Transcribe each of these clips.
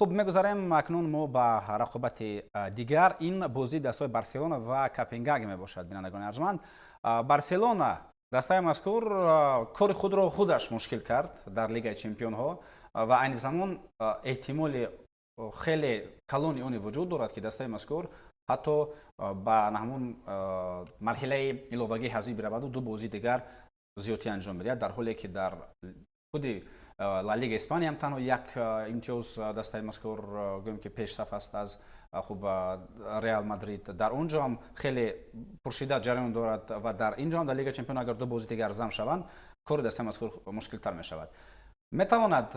Хуб, мегузарем акнун мо ба рақобати дигар. Ин бозии дастаҳои Барселона ва Копенгаген мебошад. Бинандагони арҷманд, Барселона, дастаи мазкур кори худро худаш мушкил кард дар Лигаи чемпионҳо ва айни замон эҳтимоли хеле калони оне вуҷуд дорад, ки дастаи мазкур ҳатто ба ҳамун марҳилаи иловагии ҳазмӣ бираваду ду бозии дигар зиёдтӣ анҷом бидиҳад, дар ҳоле ки дар худи Ла Лига Испания ҳам танҳо як имтиёз дастаи мазкур, гӯем ки, пешсаф аст аз, хуб, Реал Мадрид. Дар он ҷо ҳам хеле пуршиддат ҷараён дорад ва дар ин ҷо ҳам, дар Лига чемпион, агар ду бозии дигар зам шаванд, кори дастаи мазкур мушкилтар мешавад. Метавонад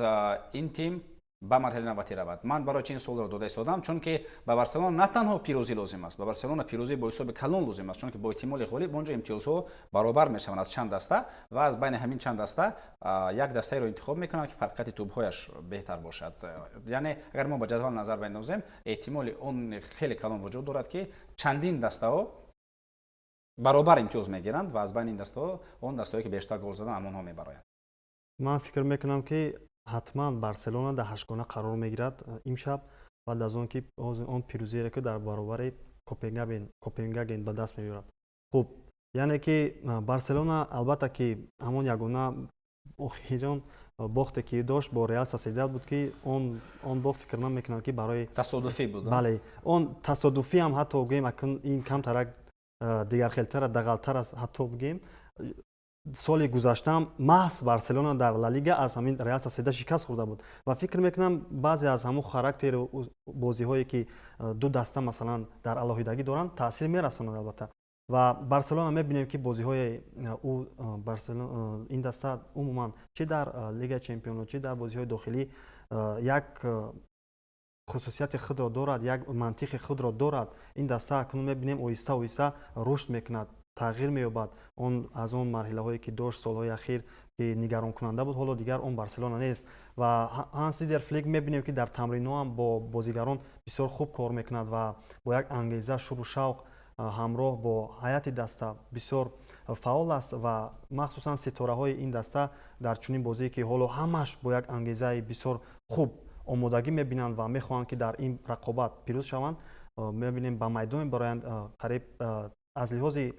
ин тим ба марҳилаи навбатӣ равад? Ман барои чи ин суолро дода истодам? Чунки ба Барселона на танҳо пирӯзӣ лозим аст, ба Барселона пирӯзӣ бо ҳисоби калон лозим аст, чунки бо эҳтимоли ғолиб он ҷо имтиёзҳо баробар мешаванд аз чанд даста ва аз байни ҳамин чанд даста як дастаеро интихоб мекунанд, ки фарқияти тӯбҳояш беҳтар бошад. Яъне агар мо ба ҷадвал назар бандозем, эҳтимоли он хеле калон вуҷуд дорад, ки чандин дастаҳо баробар имтиёз мегиранд ва аз байни ин дастаҳо он дастаҳое, ки бештар гол заданд, ҳамонҳо мебароянд. Ман фикр мекунам, ки ҳатман Барселона дар ҳаштгона қарор мегирад имшаб, баъд аз он ки он пирӯзиеро, ки дар баробари Копенгаген ба даст меорад. Хуб, яъне ки Барселона, албатта ки, ҳамон ягона охирон бохте, ки дошт, бо Реал Сосьедад буд, ки он бохт, фикр намекунам, ки барои Тасодуфӣ буд. Бале, он тасодуфӣ ҳам ҳатто гӯем, акун ин камтарак дигархелтара, дағалтар аст. Ҳатто бигӯем, соли гузаштаам маҳз Барселона дар Ла Лига аз ҳамин Реал Сосьедад шикаст хӯрда буд ва фикр мекунам, баъзе аз ҳамон характеру бозиҳое, ки ду даста, масалан, дар алоҳидагӣ доранд, таъсир мерасонад, албатта. Ва Барселона мебинем, ки бозиҳои ӯ, ин даста умуман, чӣ дар Лигаи чемпионо, чӣ дар бозиҳои дохилӣ, як хусусияти худро дорад, як мантиқи худро дорад. Ин даста акнун мебинем, оҳиста оҳиста рушд мекунад, тағйир меёбад. Он аз он марҳилаҳое, ки дошт солҳои ахир, ки нигаронкунанда буд, ҳоло дигар он Барселона нест. Ва Ҳанс Дитер Флик мебинем, ки дар тамринҳо ҳам бо бозигарон бисёр хуб кор мекунад ва бо як ангеза, шуру шавқ ҳамроҳ бо ҳайати даста бисёр фаъол аст. Ва махсусан ситораҳои ин даста дар чунин бозие, ки ҳоло ҳамаш бо як ангезаи бисёр хуб омодагӣ мебинанд ва мехоҳанд, ки дар ин рақобат пирӯз шаванд, мебинем, ба майдон мебароянд. Қариб аз лиҳози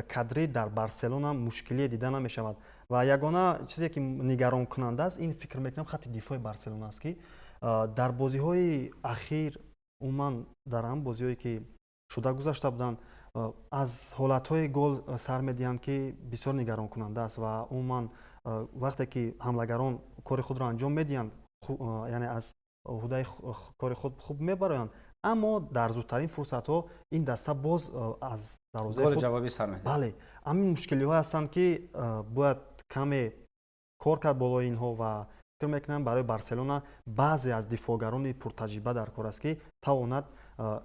кадрӣ дар Барселона мушкилие дида намешавад. Ва ягона чизе, ки нигаронкунанда аст, ин, фикр мекунам, хатти дифои Барселона аст, ки дар бозиҳои ахир, умуман дар ҳам бозиҳое, ки шуда гузашта буданд, аз ҳолатҳои гол сар медиҳанд, ки бисёр нигаронкунанда аст. Ва умуман вақте ки ҳамлагарон кори худро анҷом медиҳанд, яъне аз уҳдаи кори худ хуб мебароянд, аммо дар зудтарин фурсатҳо ин даста боз аз дарвозаи ҷавобӣ сар медиҳад. Бале, ҳамин мушкилиҳое ҳастанд, ки бояд каме кор кард болои инҳо. Ва фикр мекунам, барои Барселона баъзе аз дифоъгарони пуртаҷриба дар кор аст, ки тавонад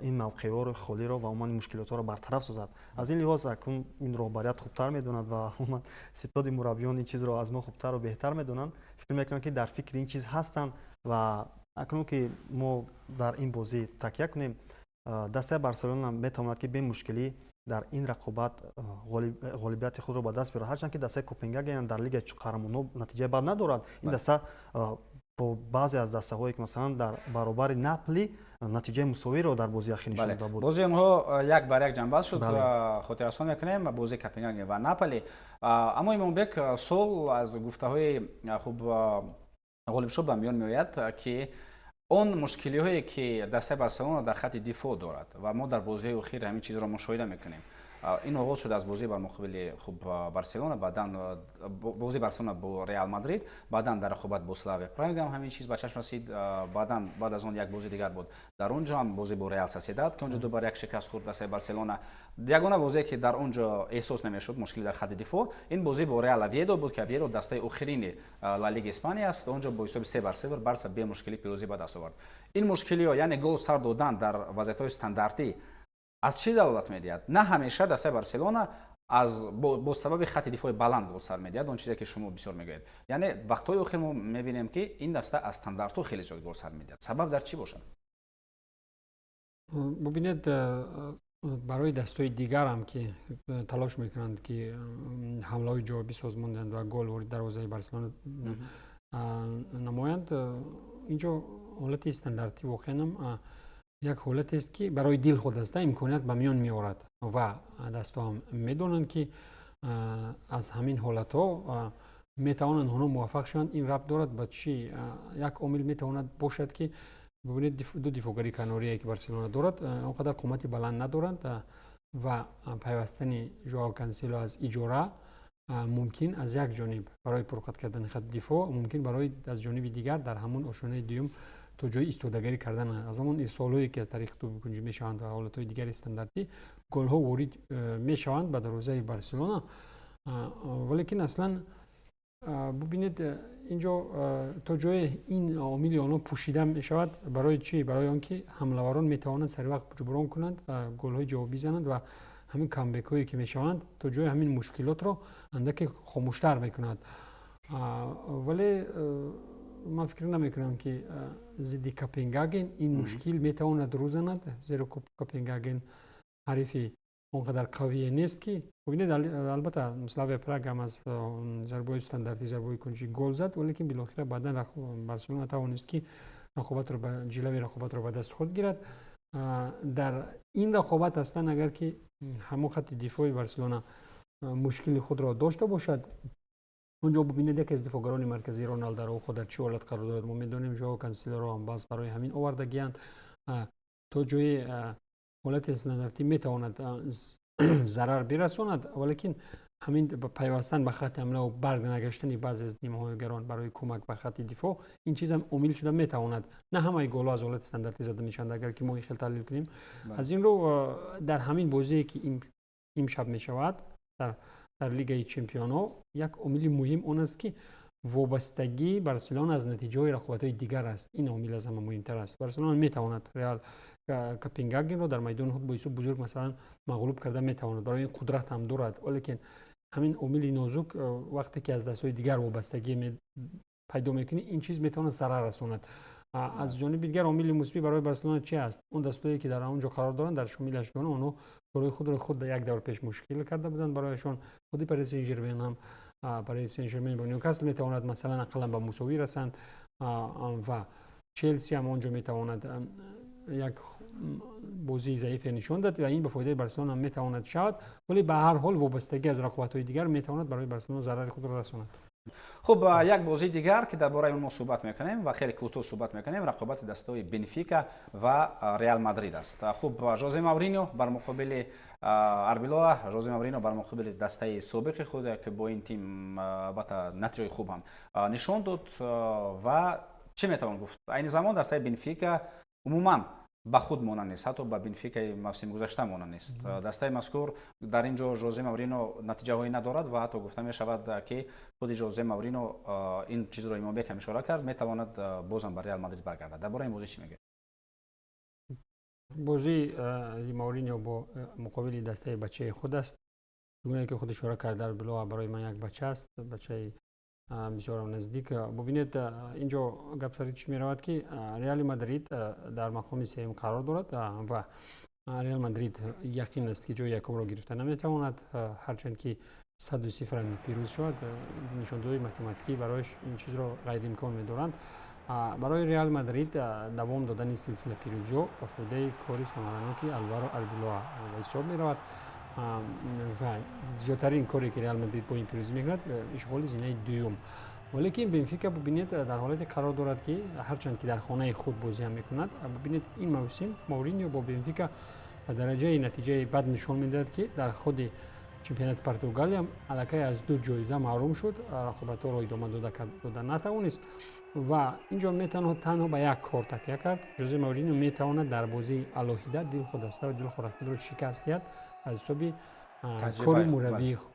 ин мавқеъҳоро холиро ва умуман мушкилотҳоро бартараф созад. Аз ин лиҳоз акнун ин роҳбарият хубтар медонад ва умуман ситоди мураббиён ин чизро аз мо хубтару беҳтар медонанд. Фикр мекунам, ки дар фикри ин чиз ҳастанд. Ва акнун ки мо дар ин бозӣ такя кунем, дастаи Барселона метавонад, ки бемушкилӣ дар ин рақобат ғолибияти худро ба даст биёрад, ҳарчанд ки дастаи Копенгаген дар Лигаи қаҳрамонҳо натиҷаи бад надорад. Ин даста бо баъзе аз дастаҳое, ки, масалан, дар баробари Наполи натиҷаи мусовиро дар бозии ахир нишон дода буд. Бозии онҳо 1-1 ҷамъбаст шуд, хотиррасон мекунем, бозии Копенгаген ва Наполи. Аммо, Имомбек, сол аз гуфтаҳои, хуб, Ғолибшо ба миён меояд, ки он мушкилиҳое, ки дастаи Барселона дар хатти дифоъ дорад ва мо дар бозиҳои охир ҳамин чизро мушоҳида мекунем, ин оғоз шуд аз бозӣ бар муқобили, хуб, Барселона, баъдан бозии Барселона бо Реал Мадрид, баъдан дар рақобат бо Славия Прага ҳам ҳамин чиз ба чашм расид. Баъдан, баъд аз он, як бозии дигар буд, дар он ҷо ҳам бозӣ бо Реал Сосьедад, ки он ҷо 2-1 шикаст хӯрд дастаи Барселона. Ягона бозие, ки дар он ҷо эҳсос намешуд мушкилӣ дар хатти дифоъ, ин бозӣ бо Реал Овьедо буд, ки Овьедо дастаи охирини Ла Лига Испания аст. Он ҷо бо ҳисоби 3-0 Барса бемушкилӣ пирӯзӣ ба даст овард. Ин мушкилиҳо, яъне гол сар додан дар вазъиятҳои стандартӣ, аз чӣ далолат медиҳад? На ҳамеша дастаи Барселона аз бо сабаби хатти дифои баланд гол сар медиҳад, он чизе, ки шумо бисёр мегӯед. Яъне вақтҳои охир мо мебинем, ки ин даста аз стандартҳо хеле зиёд гол сар медиҳад. Сабаб дар чӣ бошад? Бубинед, барои дастҳои дигарам, ки талош мекунанд, ки ҳамлаҳои ҷавобӣ созмон диҳанд ва гол ворид дарвозаи Барселона намоянд, инҷо Ҳолати стандартӣ воқеанам як ҳолатест, ки барои дилхоҳ даста имконият ба миён меорад ва дастаҳо медонанд, ки аз ҳамин ҳолатҳо метавонанд онҳо муваффақ шаванд. Ин рабт дорад ба чӣ? Як омил метавонад бошад, ки бибинед, ду дифоъгари канорие, ки Барселона дорад, он қадар қомати баланд надоранд ва пайвастани Жоао Кансело аз иҷора мумкин аз як ҷониб барои пурқат кардани хати дифоъ, мумкин барои аз ҷониби дигар дар ҳамон ошонаи дуюм то ҷои истодагарӣ кардан, аз ҳамон ирсолҳое, ки аз тариқи тӯби кунҷӣ мешаванд ва ҳолатҳои дигари стандартӣ голҳо ворид мешаванд ба дарвозаи Барселона. Валекин аслан бубинед, инҷо то ҷое ин омили онҳо пӯшида мешавад. Барои чӣ? Барои он ки ҳамлаварон метавонанд саривақт ҷуброн кунанд, голҳои ҷавобӣ зананд ва ҳамин камбекҳое, ки мешаванд, то ҷои ҳамин мушкилотро андаке хомӯштар мекунад. Вале ман фикр намекунам, ки зидди Копенгаген ин мушкил метавонад рӯ занад, зеро Копенгаген ҳарифи он қадар қавие нест, ки бубинед, албатта Славия Прага ҳам аз зарбаҳои стандартӣ, зарбаҳои кунҷӣ гол зад, валекин билохира баъдан Барселона тавонист, ки рақобатро, ҷилави рақобатро ба даст худ гирад. Дар ин рақобат аслан агар ки ҳамон хатти дифои Барселона мушкили худро дошта бошад, онҷо бубинед, яке аз дифоъгарони марказӣ Роналд Араухо дар чӣ ҳолат қарор дорад. Мо медонем, Жоао Канселоро ҳам баъз барои ҳамин овардагианд. То ҷои ҳолати стандартӣ метавонад зарар бирасонад, валекин ҳамин пайвастан ба хатти ҳамлаву барнагаштани баъзе аз нимҳоягарон барои кӯмак ба хатти дифоъ, ин чизам омил шуда метавонад. На ҳамаи голҳо аз ҳолати стандартӣ зада мешаванд, агар ки мо ин хел таҳлил кунем. Аз ин рӯ дар ҳамин бозие, ки имшаб мешавад дар Лигаи чемпионҳо, як омили муҳим он аст, ки вобастагии Барселона аз натиҷаҳои рақобатҳои дигар аст. Ин омил аз ҳама муҳимтар аст. Барселона метавонад Реал Копенгагенро дар майдони худ бо ҳисоби бузург, масалан, мағлуб карда метавонад, барои ин қудрат ҳам дорад, валекин ҳамин омили нозук, вақте ки аз дастҳои дигар вобастагӣ пайдо мекунӣ, ин чиз метавонад зарар расонад. Аз ҷониби дигар омили мусбӣ барои Барселона чи аст? Он дастҳое, ки дар он ҷо қарор доранд, дар шомили ҳаштгона, онҳо корҳои худро худ як давр пеш мушкил карда буданд барояшон. Худи Пари Сен Жермен ҳам, Пари Сен Жермен бо Ньюкасл метавонад, масалан, ақаллан ба мусовӣ расанд ва Челси ҳам он ҷо метавонад як бозии заифе нишон дад ва ин ба фоидаи Барселона метавонад шавад. Вале ба ҳар ҳол вобастагӣ аз рақобатҳои дигар метавонад барои Барселона зарари худро расонад. Хуб, як бозии дигар, ки дар бораи он мо суҳбат мекунем ва хеле кӯтоҳ суҳбат мекунем, рақобати дастаҳои Бенфика ва Реал Мадрид аст. Хуб, Жозе Маврино бар муқобили Арбилоа, Жозе Маврино бар муқобили дастаи собиқи худ, ки бо ин тим албатта натиҷаи хуб ҳам нишон дод. Ва чӣ метавон гуфт? Айни замон дастаи Бенфика умуман ба худ монанд нест, ҳатто ба Бенфикаи мавсими гузашта монанд нест дастаи мазкур. Дар ин ҷо Жозе Маврино натиҷаҳое надорад ва ҳатто гуфта мешавад, ки худи Жозе Маврино, ин чизро Имомбек ҳам ишора кард, метавонад бозам ба Реал Мадрид баргардад. Дар бораи ин бозӣ чӣ мегӯед? Бозии Мауринио бо муқобили дастаи бачаи худ аст. Гуне ки худ ишора кард, Арбелоа барои ман як бача аст, бачаи бисёрам наздик. Бубинед, инҷо гап сари чӣ меравад, ки Реали Мадрид дар мақоми сеюм қарор дорад ва Реал Мадрид яқин аст, ки ҷои якумро гирифта наметавонад, ҳарчанд ки 100-0 пирӯз шавад, нишондодҳои математикӣ барояш ин чизро ғайриимкон медоранд. Барои Реал Мадрид давом додани силсила пирӯзиҳо ба фоидаи кори самараноки Алваро Арбелоа ба ҳисоб меравад ва зиёдтарин коре, ки Реал Мадрид бо ин пирӯзӣ мекунад, ишғоли зинаи дуюм. Валекин Бенфика, бубинед, дар ҳолате қарор дорад, ки ҳарчанд ки дар хонаи худ бозиам мекунад, бубинед, ин мавсим Мауриньо бо Бенфика ба дараҷаи натиҷаи бад нишон медиҳад, ки дар худи чемпионати Португалия аллакай аз ду ҷоиза маҳрум шуд, рақобатҳоро идома дода натавонист ва инҷо метавонад танҳо ба як кор такя кард. Жозе Мауриньо метавонад дар бозии алоҳида дилхоҳ даста ва дилхоҳ рақибро шикаст диҳад аз ҳисоби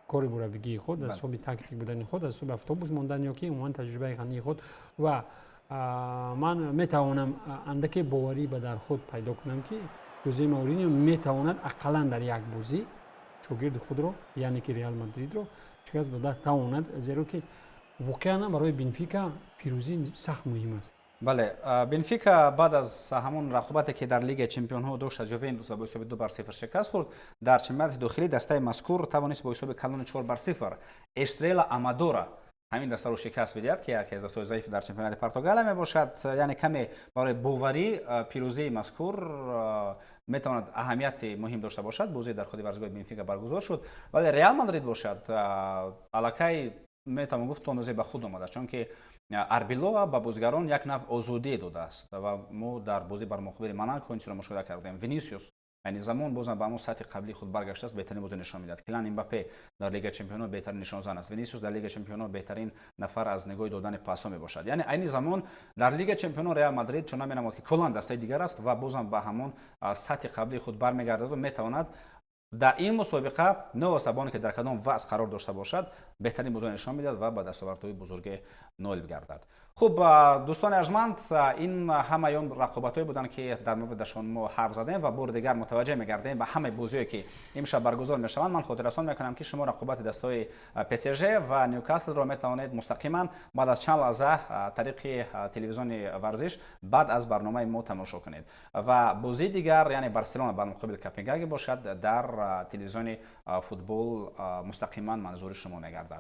кори мураббигии худ, аз ҳисоби тактик будани худ, аз ҳисоби автобус мондан ё ки умуман таҷрибаи ғании худ. Ва ман метавонам андаке боварӣ ба дар худ пайдо кунам, ки Жозе Мауриньо метавонад ақаллан дар як бозӣ шогирди худро, яъне ки Реал Мадридро шикаст дода тавонад, зеро ки воқеан барои Бенфика пирӯзӣ сахт муҳим аст. Бале, Бенфика баъд аз ҳамон рақобате, ки дар Лигаи чемпионҳо дошт, аз Ювентус бо ҳисоби 2-0 шикаст хӯрд. Дар чемпионати дохилӣ дастаи мазкур тавонист бо ҳисоби калони 4-0 Эштрела Амадора Ҳамин дастаро шикаст бидиҳад, ки яке аз дастаҳои заиф дар чемпионати Португалия мебошад. Яъне каме барои боварӣ пирӯзии мазкур метавонад аҳамияти муҳим дошта бошад. Бозӣ дар худи варзишгоҳи Бенфика баргузор шуд, вале Реал Мадрид бошад, аллакай метавон гуфт, то андозе ба худ омадааст, чунки Арбелоа ба бозигарон як навъ озодӣ додааст ва мо дар бозӣ бар муқобили Монако ин чизро мушоҳида кардем. Винисиус айни замон бозам ба ҳамон сатҳи қаблии худ баргаштааст, беҳтарин бозӣ нишон медиҳад. Килиан Мбаппе дар Лигаи чемпионо беҳтарин нишонзан аст. Винисиус дар Лигаи чемпионо беҳтарин нафар аз нигоҳи додани пасҳо мебошад. Яъне айни замон дар Лигаи чемпионо Реал Мадрид чунон менамояд, ки куллан дастаи дигар аст ва бозам ба ҳамон сатҳи қаблии худ бармегардаду метавонад дар ин мусобиқа, новобаста ба оне ки дар кадом вазъ қарор дошта бошад, беҳтарин бозиро нишон медиҳад ва ба дастовардҳои бузурге ноил бигардад. Хуб, дӯстони арҷманд, ин ҳамаи он рақобатҳое буданд, ки дар мавридашон мо ҳарф задем, ва бори дигар мутаваҷҷеҳ мегардем ба ҳамаи бозиҳое, ки имшаб баргузор мешаванд. Ман хотиррасон мекунам, ки шумо рақобати дастаҳои ПСЖ ва Ньюкаслро метавонед мустақиман баъд аз чанд лаҳза тариқи телевизиони Варзиш баъд аз барномаи мо тамошо кунед ва бозии дигар, яъне Барселона бар муқобили Копенгаген бошад, дар телевизиони Футбол мустақиман манзури шумо мегардад.